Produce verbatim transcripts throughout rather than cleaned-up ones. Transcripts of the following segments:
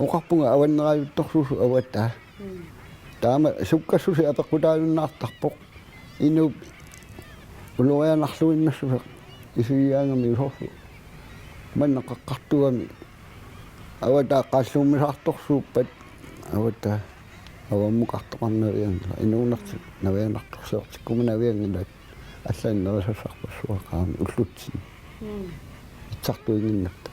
Oqarpunga avannerajuttorsuusoq avataa. Taama sukkassuseq apeqqutaajunnaartarpoq. Inuup ulorianarluinnassuseq isigigaangami usorlu. Manna qaqqartuami avataa qallummisaartorsuuppat avataa avammukartoqarnavianngilaq. Inuunertik navianartorsiortikkumanavianngilaat. Allanik nerisassarpassuaqarami ullutsinni. Itsartuinnginnatta.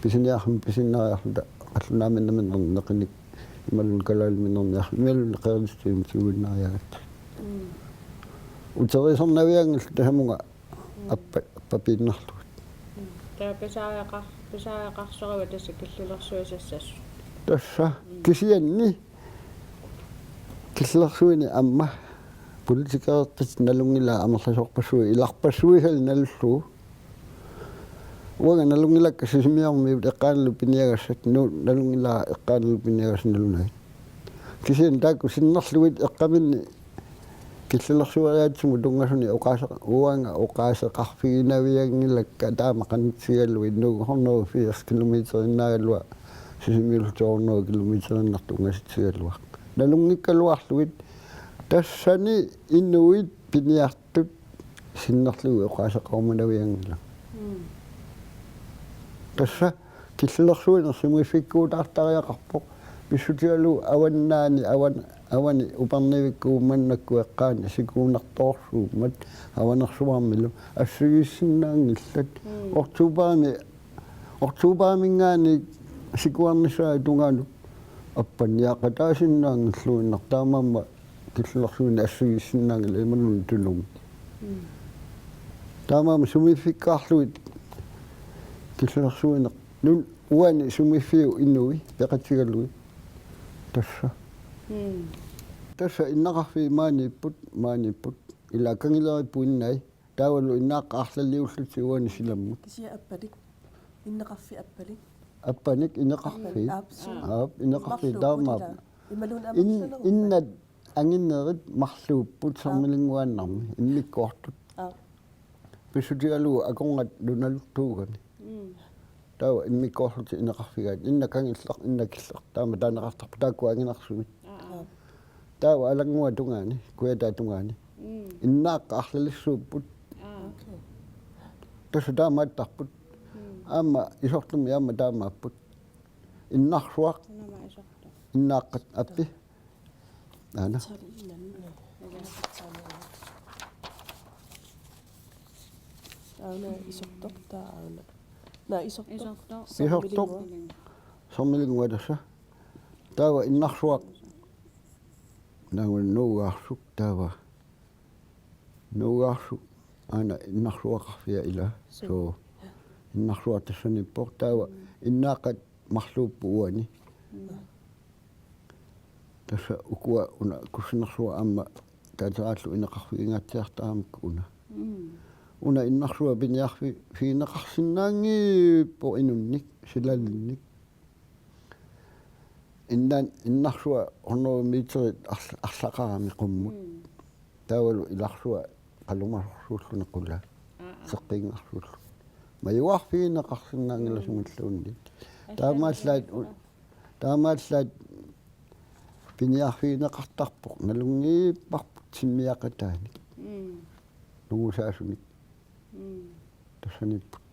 Pisiniarfimmi pisiniariarluta qallunaaminnaminnerneri neqinik imaluunniit kalaaliminnerneri imaluunniit qeritsuimmut siuinnariagatsigit. Uteriisarnavianngillat tasamunga appa-, appapiinnarlugit. Taava pisariaqar-, pisariaqarsoruit tassa killilersuisassasoq. Tassa kisianni killilersuineq aamma politikereqqitit nalunngilaa amerlasoorpassuit ilarpassuisalik nalullugu. Uanga nalunngilakka Sisimiormiut eqqaanilu piniagassat nuut nalunngilaa eqqaanilu piniagassat nalunagit. Kisianni taakku sinnerlugit eqqaminni killilersueriaatsimut tunngasunik oqaase-, uanga oqaaseqarfiginavianngilakka taama qanitsigalugit nuuguhorneru firs kilometeriinnaagaluaq Sisimiullu tohundrede kilometeriinnartoq ungasitsigaluaq. Nalunngikkaluarlugit tassani inuit piniartut sinnerlugit oqaaseqarumanavianngilaq. Tassa killilersuineq sumiiffikkuutaartariaqarpoq pissutigalugu avannaani avan-, avani Upernavikkut mannakkut eqqaani sikuunartoorsuummat Avanersuarmilu assigiissinnaanngillat. Oktobarimi, oktobariminngaanniit sikuarnissaata tungaanut appanniaqataasinnaanngilluinnartoq taamaammat killilersuineq assigiissinnaanngilaq imaluunniit Tunumi. Taamaammat sumiiffikkaarlugit killilersuineq. Nuun uani sumiiffiup inui peqatigalugit. Tassa. Tassa innaqarfiit maaniipput, maaniipput. Ilaa kangileriipput innai. Taavalu innaaqqat arlaliullutik uani silammut. Kisianni appanik. Innaqarfiit appanik. Appanik innaqarfiit. Aap, suu. Aap, innaqarfiit taamaappoq. Imaluunniit in-, amerlaneruppata. Innat anginerit marluupput sermilinnguaannarmi immikkoortut. Aap. Pissutigalugu akorngat nunaluttuugami. Taava immikkoorlutik innaqarfigaat. Innat kangilleq, innat killeq. Taama taaneqartarput taakku anginersumik. Taava alannguata tungaani, kujataa tungaani. Innaaqqat arlalissuupput. Okay. Tassa taamaattarput. Aamma isortumik aamma taamaapput. Innarsuaq. Innaaqqat appi. Aana. Aana isortoq taa aana. Naa isortoq. Isortoq. Isortoq. Sermilinnguaq tassa. Taava innarsuaq. Naagga nuugaarsuk taava. Nuugaarsuk aana innarsuaqarfia ilaa. Suu. Suu. Innarsuaq tassaniippoq taava innaaqqat marluupput uani. Tassa ukua una kussinersuaq aamma taateraallu ineqarfigingaatsiartaramikku una. Una innarsuaq piniarfi-, figineqarsinnaanngippoq inunnik, silalinnik. Innan-, innarsuaq hundrede meterit arl-, arlaqarami qummut. Taavalu ilarsuaq qalumasorsuulluni qulaa. Seqqiinngarsuulluni. Majuarfigineqarsinnaanngilasunngilluunniit. Taamaallaat u-, taamaallaat piniarfigineqartarpoq nalunngipparput timmiaqataanik. Nungusaasunik. Tassaniipput.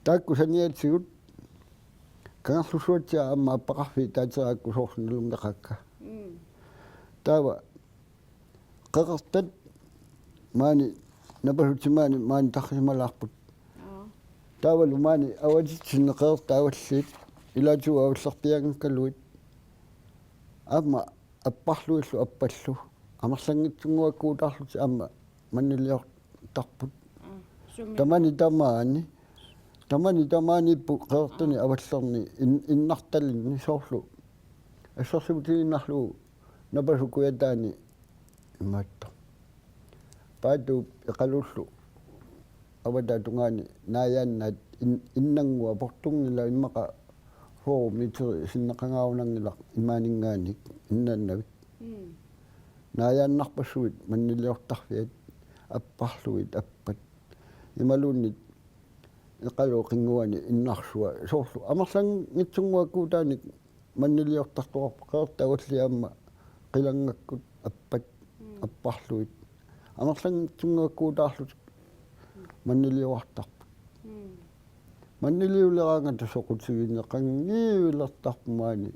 Taakku saniatigut Kangerlussuatsiaat aamma appaqarfiit taaterakku soorlu nalunngeqaakka. Taava qeqertat maani napasutsit maani, maani tarrisimalaarput. Taavalu maani avatitsinni qeqertat avalliit ilaatigut avallerpiaanngikkaluit. Aamma apparluillu appallu. Amerlanngitsunnguakkuutaarlutik aamma manniliortarput. Aa, sumi. Tamani tamaani. Tamani tamaaniipput qeqertani avallerni in-, innartalinni soorlu. Assersuutigiinnarlugu napasut kujataani imaattoq. Paatuup Eqaluullu avataa tungaani naajaannaat in-, innannguaq portunngilaq immaqa fyrre meter sinneqangaarunanngilaq imaaninngaanniit innaannavik. Mm. Naajaannarpassuit manniliortarfiat apparluit appat. Imaluunniit Eqalu qinnguani innarsua soorlu amerlanngitsunnguakkuutaanik manniliortartoqarpoq, qeqertagalli aamma qilanngakkut appat apparlugit. Amerlanngitsunnguakkuutaarlutik manniliortarput. Manniliuleraangata soqutigineqanngiivilertarput maani.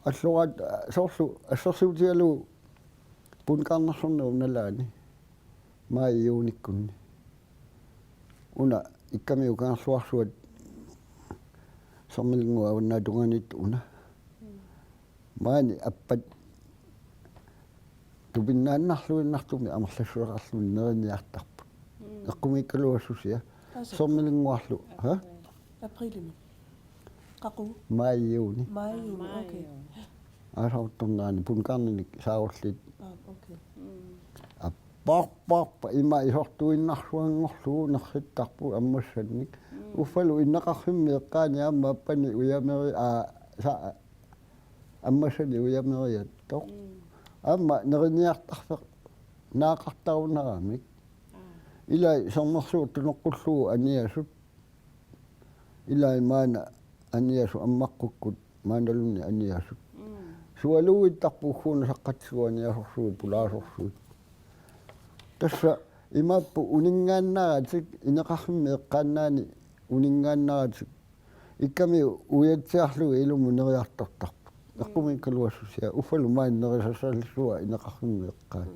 Alloraat soorlu assersuutigalugu Bundgarnersornerup nalaani. Maj-juunikkunni. Una ikkamiuk Kangerluarsuat Sermilinnguup avannaatungaaniittut una. Maani appat tupinnaannarluinnartumik amerlassuseqarluni neriniartarput. Eqqumiikkaluassusia. Tassa. Sermilinnguarlu. Ha? Aprilimi. Qaqugu? Maj-juuni. Maj-juuni, okay. Aasaruttornerani Bundgarninik saarulliit. Ah, okay. Apparparpa ima isortuinnarsuanngorlugu nerrittarput ammassannik. Uffalu inneqarfimmi eqqaani aamma appani ujameri-, aa, sa-, ammassanik ujameriattoq. Aamma neriniartarfeq naaqartarunaramik. Ilai sermersuut tunoqqullugu aniasut. Ilai maana aniasut ammaqqukkut maannalunni aniasut. Sualuuittarput ugguuna saqqatsigut aniasorsuit pulaasorsuit. Tassa imaappoq uninngaannaratik inneqarfimmi eqqaannaani uninngaannaratik. Ikkamiuk ujatsiarlugit ilumut neriartortarput. Eqqumiikkaluassusia uffalu maani nerisassalissua inneqarfimmi eqqaani.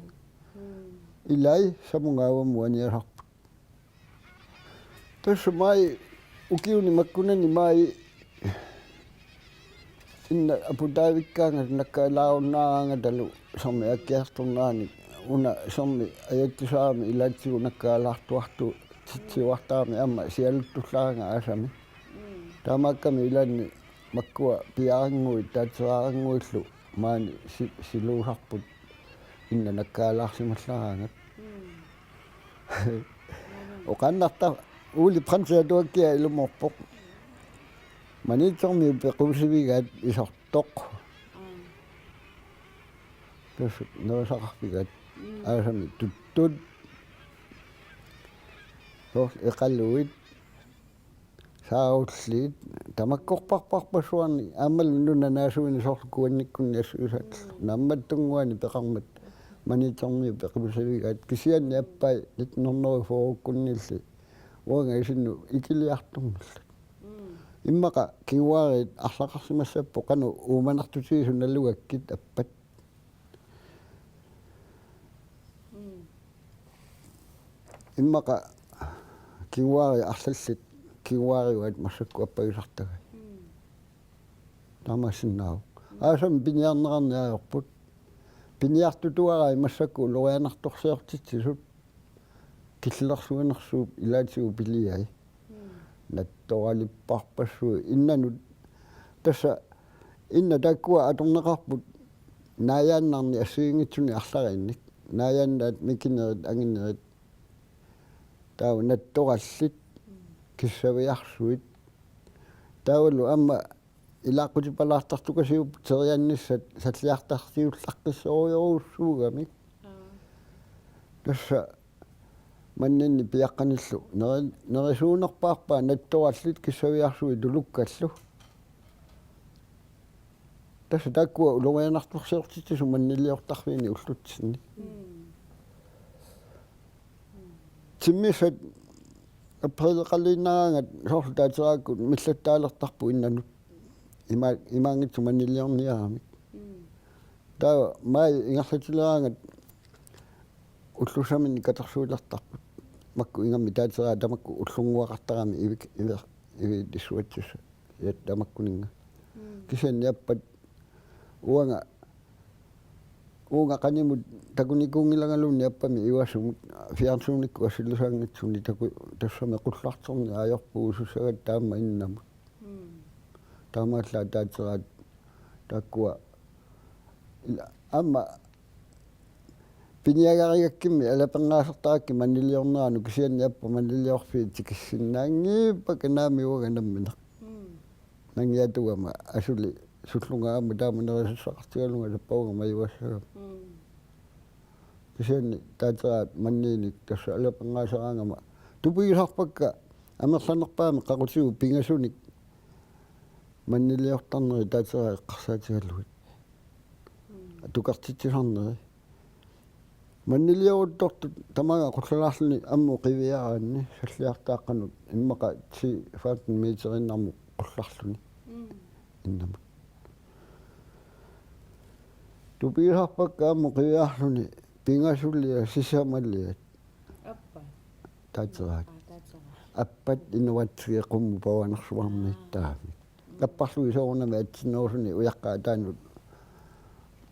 Ilai samunga avammut aniasarput. Tassa maji ukiuni makkunani maji inna aputaavikkaangata nakkaalaarunnaaraangatalu sermik aakkiartornerani una sermik ajatsisaami ilaatigut nakkaalaartuartutsiuartarami aamma sialuttullaaranga aasami. Taamaakkami ilaanni makkua piaarannguit taatseraarannguillu maani si-, siluusarput inna nakkaalaarsimallaraangat. Oqaannarta Ole Brandti atuakkiaa ilumoorpoq. Maniitsormiut peqqusivigaat isortoq. Tassa nerisaqarfigaat aasami tuttut. Soorlu eqaluit. Saarulliit tamakkorparparpassuarnik aammalu nunap naasuini soorlu Kuannikkunni assuisat. Naammattunnguani peqarmat Maniitsormiut peqqusivigaat kisianni appai nitten hundrede fyrrekkunnilli uanga isinnut ikiliartornillat. Immaqa kinguaariit arlaqarsimassapput qanoq uumanartutigisut nalugakkit appat. Immaqa kinguaariit arlallit kinguaariuaat massakkut appagisartagai. Taamaassinnaavoq. Aasami piniarneqarneq ajorput. Piniartutuarai massakkut ulorianartorsiortitsisut. Killilersuinersuup ilaatigut piliai. Nattoralipparpassuit innanut. Tassa inna taakkua atorneqarput naajaannarnik assigiinngitsunik arlariinnik. Naajaannaat mikinerit anginerit. Taava nattorallit kissaviarsuit. Taavalu aamma ilaaqqutipalaartartukasiupput teriannissat salliartarsiullaqqissorujorujussuugamik. Tassa manninni piaqqanillu neri-, nerisuunerpaarpaat nattorallit kissaviarsuit tulukkallu. Tassa taakkua ulorianartorsiortitsisut manniliortarfiini ullutsinni. Timmissat aprileqaliinnaraangat soorlu taateraakkut millattaalertarput innanut. Ima-, imaanngitsoq manniliorniaramik. Taava maji ingerlatileraangat ullussaminnik katersuilertarput. Makku ingammik taateraa tamakku ullunnguaqartarami ivik-, ivi-, iviit issuatsissat. Ja tamakkuninnga. Kisianni appat uanga, uunga qanimut takunikuunngilangaluunniit appami ivassumut fjernsynikkut assilisaanngitsuni taku-, tassami qullarterneq ajorpugut sussagatta aamma innamut. Taamaallaat taateraat taakkua ila-, aamma piniagarigakkimmi alapernaasartarakkit manniliorneranut kisianni appat manniliorfiit tikissinnaanngippakka naamik uanga nammineq. Nangiatugama asuli sullunga aamma taama nerisassaqartigalunga tappavunga majuassagama. Kisianni taateraat manniinik tassa alapernaaseraangama Tupigisarpakka amerlanerpaamik qaqutigut pingasunik manniliortarneri taateraa eqqarsaatigalugit. Tukartitsisarneri. Mannilioruttortut tamaanga qullalaarluni ammut qiviaraanni salliartaaqqanut immaqa ti femten meteriinnarmut qullarluni. Mm. Innamut. Tupigisarpakka ammut qiviarluni pingasuliat sisamaliat. Appat. Taateraat. Aa, taateraat. Appat inuatsigit qummut pavanersuarmiittaami. Apparlugit soorunami atsinnerusunik ujaqqaat ataanut.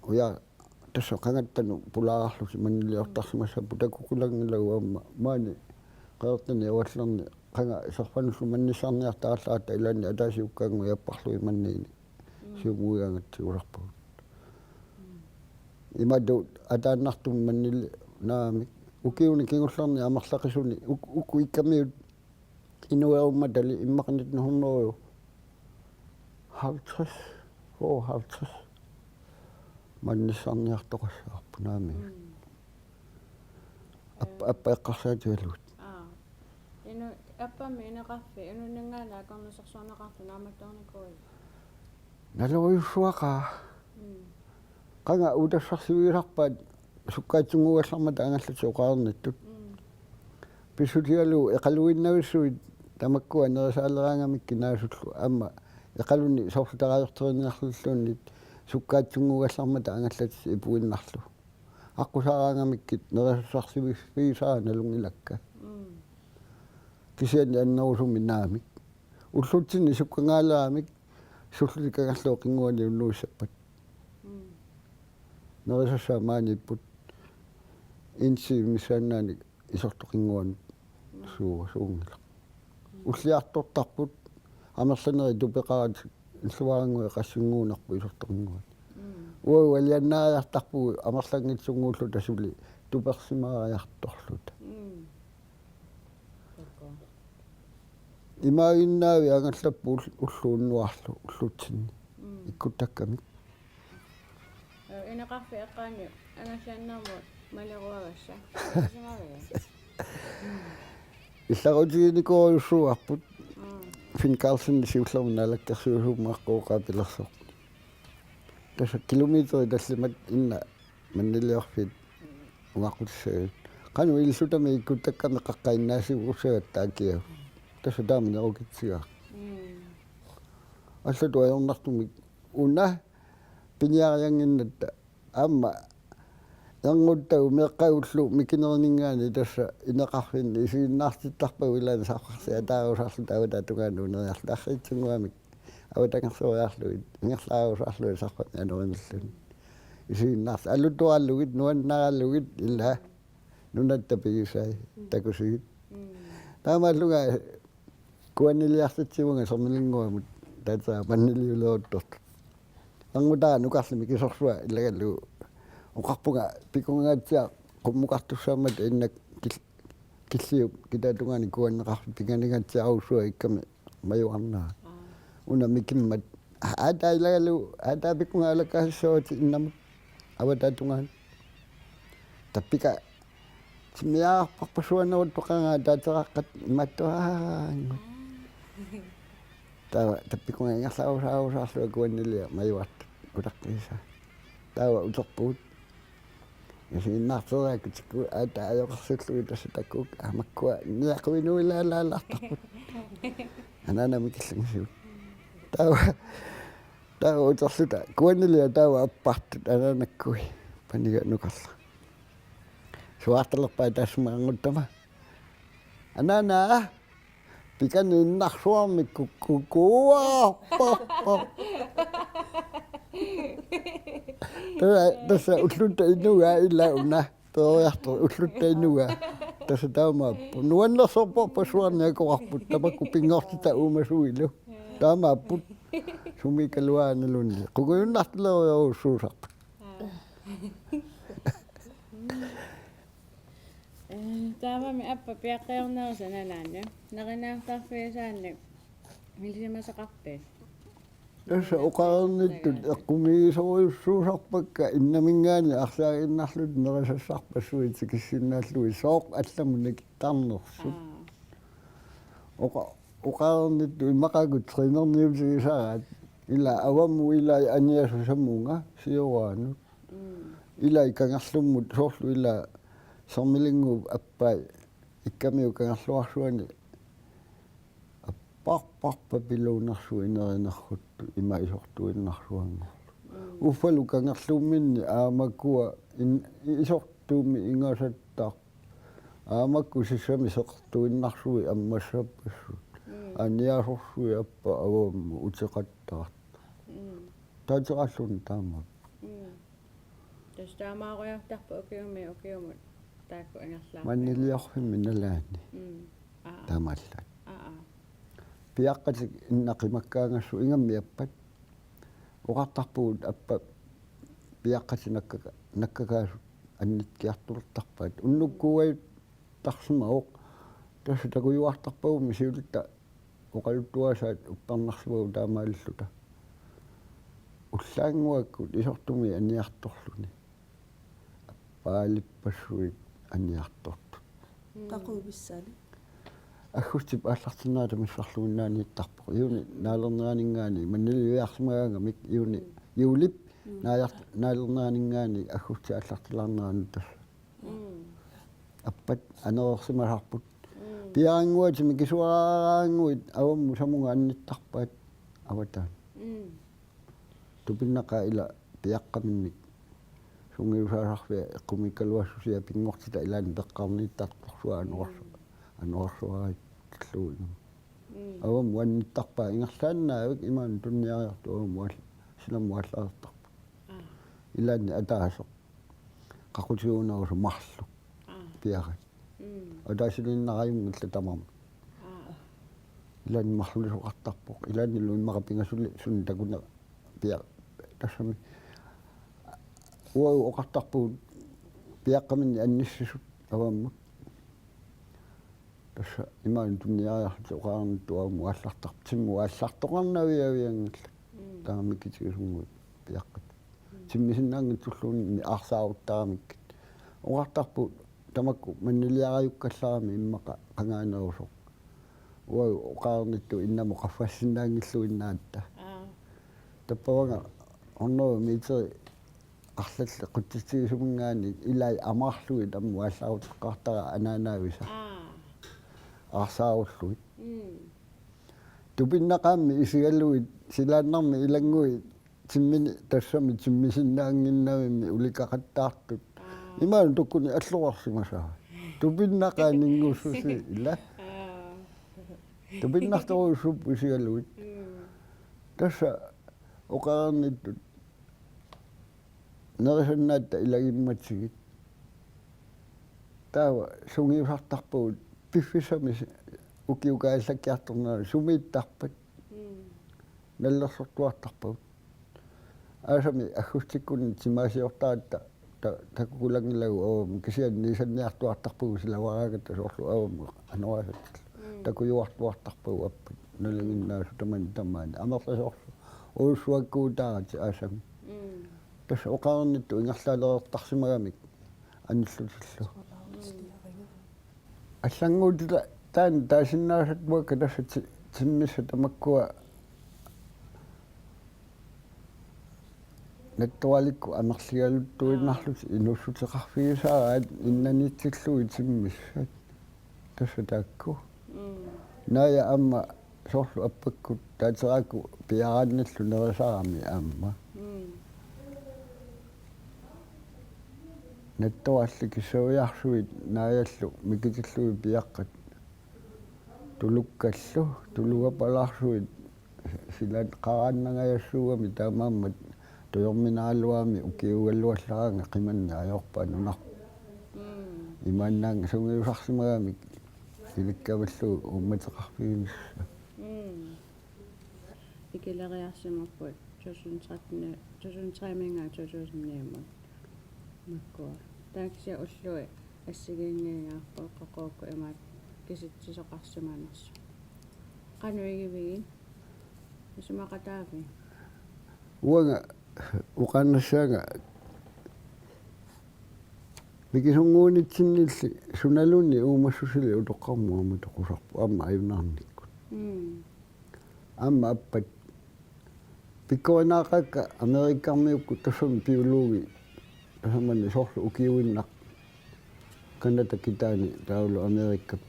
Uja tassa qangattanut pulaarlusi manniliortarsimassapput takukulanngilagut aamma maani qeqertani uallerni qanga serfanullu mannissarniartarallaratta ilaanni ataasiukkaannguit apparlugit manniini. Mm. Siumuigaangatsigusarpagut. Mm. Imatut ataannartumik mannili naamik. Ukiuni kingullerni amerlaqisuni uk-, uku ikkamiut inuerummatali immaqa nitten hundrede halvtreds, halvtreds. Mannissarniartoqassavarput naamik. Mm. Ap-, appat eqqarsaatigalugit. Aa. Inu-, appammi ineqarfik, inunninngaanniit akornusersorneqartut naammattoornikuuiuk? Nalorujussuaqaaq. Mm. Qanga uutassarsivigisarpaat sukkaatsunnguugallarmata angallatit oqarnittut. Mm. Pissutigalugu eqaluinnavissuit tamakkua nerisaaleraangamikkit naasullu aamma eqaluni soorlu tarajorteriinnarlulluunniit sukkaatsunnguugallarmata angallatit ipuinnarlugit. Aqqusaaraangamikkit nerisassarsivigisara nalunngilakka. Mm. Kisianni annerusumik naamik. Ullutsinni sukkangaaleraamik sullutik kangerluup qinnguani unnuissappat. Mm. Nerisassaat maaniipput. Insi missaannaani isortoq qinnguanut suu-, suunngilaq. Ulliartortarput amerlanerit tupeqaratik illuarannguit qassinnguunarput isortoq qinnguani. Mm. Uagut aliannaariartarpugut amerlanngitsunnguulluta suli tupersimaariartorluta. Mm. Imaaginnaavik angallapput ul-, ulloq unnuarlu ullutsinni. Mm. Ikkuttakkamik. Ee, ineqarfik eqqaani angallannermut maleruagassa. Simavia. Illaqutiginikuujussuuarput. Mm. Finn Karlsen siullermik naalakkersuisuummat aqqugooqaapilersoq. Tassa kilometerit tallimat inna manniliorfiit ungaqqutissagavit. Qanoq ilillutami ikkuttakkami qaqqat innaasivussagatta akiagu. Tassa taama nerukitsigaaq. Mm. Allatut ajornartumik una piniariannginnatta aamma ernuttagummi eqqagullu mikinerininngaanniit tassa ineqarfinni isiginnaartittarpagut ilaanni sarfarsi ataarusaarluta avataata tungaanut uneriarluta arriitsunnguamik avatangersooriarlugit ingerlaarusaarlugit sarfamik anorimilluni. Isiginnaarluta alutuaralugit nuannaralugit ila nunatta pigisai takusigit. Mm. Taamaallunga kuanniliartitsivunga sermilinnguamut taataa manniliuleruttortut. Erngutaaq nukarlimik kisorsua ilagalugu oqarpunga pikungangaatsiaq qummukartussaammata innak kil-, killiup kitaatungaani kuanneqarfik pinganingatsiarussua ikkami majuarnera. Aa. Una mikimmat aataa ilagalugu aataa pikungaalakkaasissuatit innamut. Avataata tungaanut. Tappika timmiaarparpassuaneruttoqaraa taateqaqqat imaattuaanngut. Taava tappikunga ingerlaarusaarusaallu akuannilia majuartut utaqqiisa. Taava uterpugut. Isiginnaartereerakku tikku aata ajoqersullugit tassa takkuk aamakkua niaquinuilaalaallartarput. Anaanami killangisigut. Taava Taava uterluta kuannilia taava appartut anaanakkui paniga nukarla. Suaartalerpai taassuma ernuttama. Anaana pikani innarsuarmi kukkukuuarparpa. Tassa, tassa ullutta inuga ila una. Peroriartoq ullutta inuga. Tassa taamaappoq. Nuannersorpassuarnik akoqarput tamakku pinngortitaq uumasuilu. Taamaapput. Sumiikkaluaannalunni. Qugujunnartulerujorujussuusarput. Ee, taavami appa piaqqiornerusa nalaanni. Nerinaartarfigisaannik ilisimasaqarpit? Tassa oqarnittut eqqumiisorujussuusarpakka innaminngaanniit arsaaginnarlutik nerisassarpassuit tikissinnaallutik sooq allamut nikittarnersut. Aa. oqa-, oqarnittut imaqaakut trænerniutigisaraat, ila avammut ila aniasoq samunga sioraanut. Mm. Ila Kangerlummut soorlu ila Sermilinguup appai Ikkamiup Kangerluarsuani apparparpapilluinnarsuup inerinersuttut ima isortuinnarsuanngorluni. Mm. Uffalu Kangerluumminni aamakua in-, isortuummi ingasattaaq. Aamakku sissami seqertuinnarsuit ammassappassut. Mm. Aniasorsuit appa avammut uteqattaartut. Mm. Taateqarluni taama. Mm. Tassa taamaarujoortarpoq ukiumi ukiumut taakku ingerlaarput. Manniliorfimmi nalaani. Mm. Aa. Taamaallaat. Aa, aa. Piaqqatik innaqimakkaangassuk ingammik appat. Oqartarpugut appa piaqqatik nakkaka-, nakkakaasut annitkiartulertarpaat. Unnukkuuajuttarsimavoq. Tassa takujuartarpagummi siulitta oqaluttuasaat uppernarsimavoq taamaalilluta. Ullaannguakkut isortumik aniartorluni. Appaalippassuit aniartortut. Mm. Takuvissaani. Aggustip aallartinnerata missarluinnaaniittarpoq. Juuni naalerneraninngaanniit, manniliviarsimagaangamik juuni, mm, juulip, mm, naajar-, naalerneraninngaanniit aggustip aallartilaarnerani tassa. Mm. Appat anereersimasarput. Mm. Piaranguatimik kisuaraanguit avammut samunga annittarpaat avataani. Mm. Tupinnaqaaq ila piaqqaminnik sungiusaasarfia eqqumiikkaluassusia pinngortitaq ilaanni peqqarniittartorsuaq anorersu-, anorersuaritsillugu. Mm. Avammut annittarpaat ingerlaannaavik imaanut tunniariartut avammut aal-, silammut aallareertarput. Aa. Ilaanni ataaseq. Qaqutiguunerusoq marluk. Aa. Piarat. Mm. Ataasiinnarajunngillat tamarmik. Aa. Ilaanni marlulisoqartarpoq. Ilaannilu immaqa pingasuli suna takuneq pia-, tassami. Uagut oqartarpugut piaqqaminnik annissisut avammut. Tassa imaanut tunniariarlutik oqarnittut avammut aallartar-, timmut aallartoqarnaviavianngillat. Mm. Taama mikitigisunnguit piaqqat. Mm. Timmisinnaanngitsulluunniit aarsaaruttaramikku. Oqartarput tamakku manniliarajukkallaraami immaqa qangaanerusoq. Uagut oqarnittut innamut qaffassinnaanngilluinnaatta. Aa. Tappavanga hundrede meter arlallit qutsissutigisuminngaanniit ilai amarlugit ammut aallaruttoqartaraat anaanaavisa. Aa. Aarsaarullugit. Mm. Tupinnaqaammi isigalugit silaannarmi ilannguit timmini tassami timmisinnaannginnavimmi ulikaqattaartut. Aa. Imaanut tukkuni alluarsimasaa. Tupinnaqaaq ninngussusi ila. Aa. Tupinnartorujussuupput isigalugit. Mm. Tassa oqarnittut nerisannaatta ilagimmatsigit. Taava sungiusartarpagut piffissami ukiukaallakkiartornera sumiittarpat. Mm. Nallersortuartarpagut. Aasami aggustikkunni timaasiortaratta ta-, takukulanngilagut avammut kisianni nisanniartuartarpagut silavaraagatta soorlu avammut anoraasatillu. Mm. Takujuartuartarpagut appat. Nalinginnaasut tamanit tamaani. Amerlasoorlu. Uussuakkuutaarati aasami. Mm. Tassa oqarnittut ingerlaalereertarsimagamik anillutillu. Allannguutila taanna taasinnaasat uakka tassa ti-, timmissat tamakkua nattoralikkut amerligaluttuinnarlutik inuussuteqarfigisaraat innanitsillugit timmissat. Tassa taakku. Mm. Naaja aamma soorlu appakkut taateqaakkut piaraannillu nerisarami aamma. Mm. Nattorallit kissaviarsuit naajallu mikitillugit piaqqat tulukkallu tulugapalaarsuit silaat qaraannangajassuugami taamaammat tujorminaaluami ukiuugaluallaraangat qimanneq ajorpaat nunarput. Mm. Imaannaannga sungiusarsimagamik ilikkavillugu uummateqarfiginissaq. Mm. Ikileriarsimapput to tusind tretten, to tusind tre-minngaanniit to tusind ni-mut. Makkua. Taava kisianni ullui assigiinngiiaarput qaqugukkut imaattoq kisitsisoqarsimanersut. Qanoq igivigit? Isumaqataavit? Uanga oqaannassaanga mikisunnguunitsinnilli sunaluunniit uumassusilik utoqqarmut aamma toqusarpoq aamma ajunaarnikkut. Aamma appat pikkorinaaqaakka Amerikkarmiukkut, tassami biologi, tasamani soorlu ukiuinnaq Canada kitaani taavalu Amerikap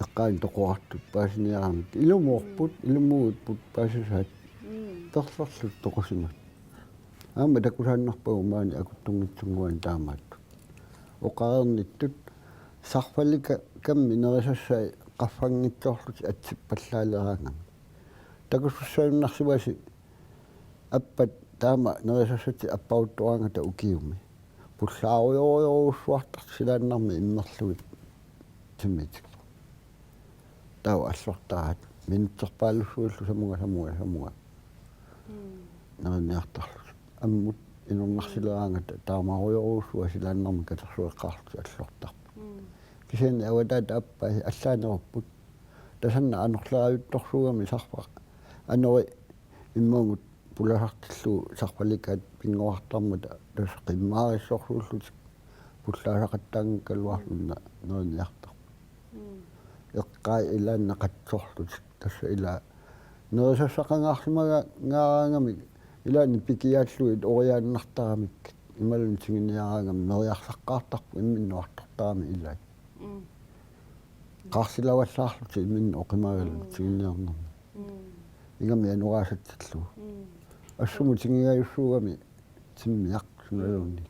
eqqaani toqorartut paasiniaramik. Ilumuupput, ilumuuipput paasisaat. Perlerlutik toqusimasut. Aamma takusaannarpagut maani akuttunngitsunnguanik taamaattut. Oqareernittut sarfalika-, kammi nerisassai qaffanngitsoorlutik atsippallaaleraangamik. Takusussagunnarsivasi appat taama nerisassatik apparuttoraangata ukiumi. Pullaarujorujorujussuartartut silaannarmik immerlugit timmitik. Taava allortaraat minutserpaalussuillu samunga, samunga, samunga. Neriniartarlutik. Ammut inornarsileraangata taamaarujorujussuaq silaannarmik katersueqqaarlutik allortarput. Kisianni avataata appai allaanerupput. Tasanna anorlerajuttorsuugami sarfaq. Anori immagut pulasartillugu sarfalikaat pinnguartarmata tassa qimmaarissorsuullutik pullaasaqattaanngikkaluarlunga neriniartarput. Eqqai ilaanni qatsorlutik tassa ilaa nerisassaqangaarsimagaangamik ilaanni pikiaallugit oriaannartaramik imaluunniit tiguniaraangamik neriarsaqqaartarput imminnuartortaramik ilaat. Qaarsilavallaarlutik imminut oqimaagallutik tiguniarnermik. Ingammik anoraasatillugu. Assumut tigigajussuugami timmiaq sunaluunniit.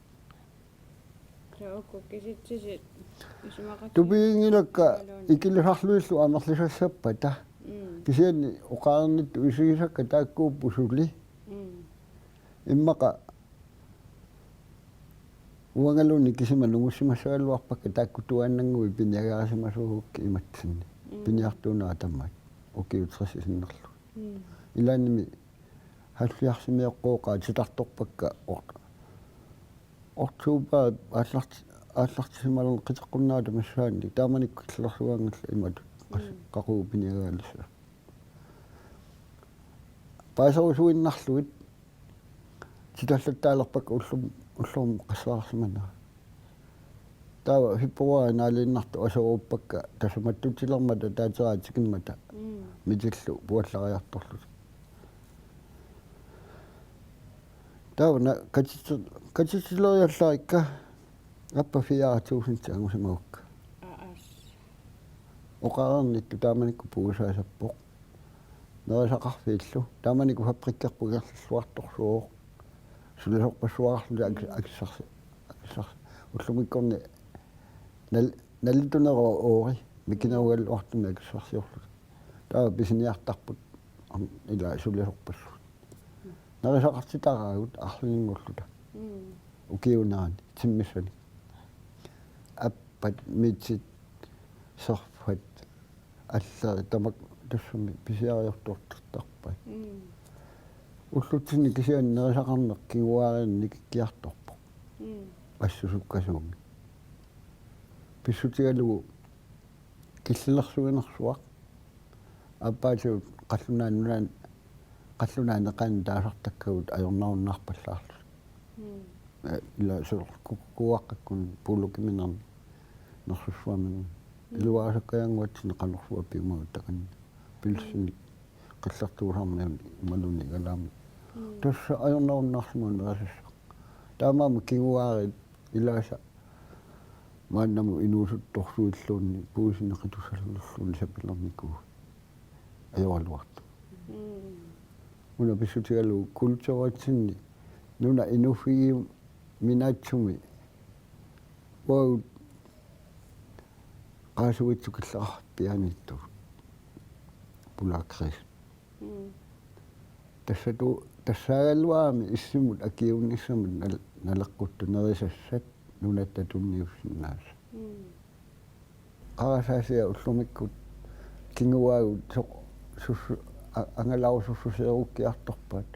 Taakku kisitsisit isumaqatigiit. Tupiginngilakka ikilisarluillu amerlisassappata. Kisianni oqareernittut isigisakka taakkuupput suli. Immaqa uangaluunniit kisima nungussimassagaluarpakka taakku tuaannannguit piniagarisimasuugukkit imatsinni. Piniartuunera tamaat. Ukiut tressip sinnerlugit. Ilaannimi halvfjerdsimioqqooqaat titartorpakka or-, oktober aallart-, aallartisimalerneq qiteqqunnaata massaannik taamanikkut killilersugaanngillat imatut qas-, qaqugu piniagaalissasut. Paaserusuinnarlugit titallattaalerpakka ullum-, ullormut qasseersimanera. Taava februaari naaliinnartoq aseruppakka tassa mattutsilermata taateraat tikimmata mitillu puallariartorlutik. Taava una katitsi-, katitsileriallarikka appa fire tusind angusimagukka. Aas. Oqareernittut taamanikkut puigusaasappoq. Nerisaqarfiillu. Taamanikkut fabrikkerput ingerlalluartorsuuvoq. Sulisorpassuarlu ak-, akissarsi-, akissarsi-. Ullumikkorni nal-, nalitunerup oori. Mikinerugaluartumik akissarsiorluta. Taava pisiniartarput am-, ilaa sulisorpassuit. Nerisaqartitaraagut arlalinnguulluta. Ukiunerani timmissanik. Appat, mitsit, sarfat, allaat tamakku tassami pisiariortortartarpai. Ullutsinni kisianni nerisaqarneq kinguaariinni nikikkiartorpoq. Assusukkasuumik. Pissutigalugu killilersuinersuaq. Aappaatigut qallunaat nunaanni, qallunaat neqaanni taasartakkagut ajornarunnaarpallaarlutik. Eh, ila soorlu ku-, kuuaqqakkut puulukiminerni nersussuaminerni. Iluarisakkajaannguatsinni qanorsuaq piumagut takanna. Pilsinik qillertuusarmiunik imaluunniit igalaamik. Tassa ajornarunnaarsimavoq nerisassaq. Taamaammat kinguaariit ilaasa maannamut inuusuttorsuilluunniit puisineqitusalluunniit sapilernikuuvugut ajoraluartumik. Una pissutigalugu kulturitsinni nunap inuuffigiuminaatsumi uagut qaasuitsut killeqarpiaaniittugut pulaakriis. Tassatu-, tassaagaluarami issimut akiuunnissamut nal-, naleqquttut nerisassat nunatta tunniussinnaasut. Qarasaasiaq ullumikkut kinguaagut soq-, sussu-, a-, angalarusussuseerukkiartorpaat.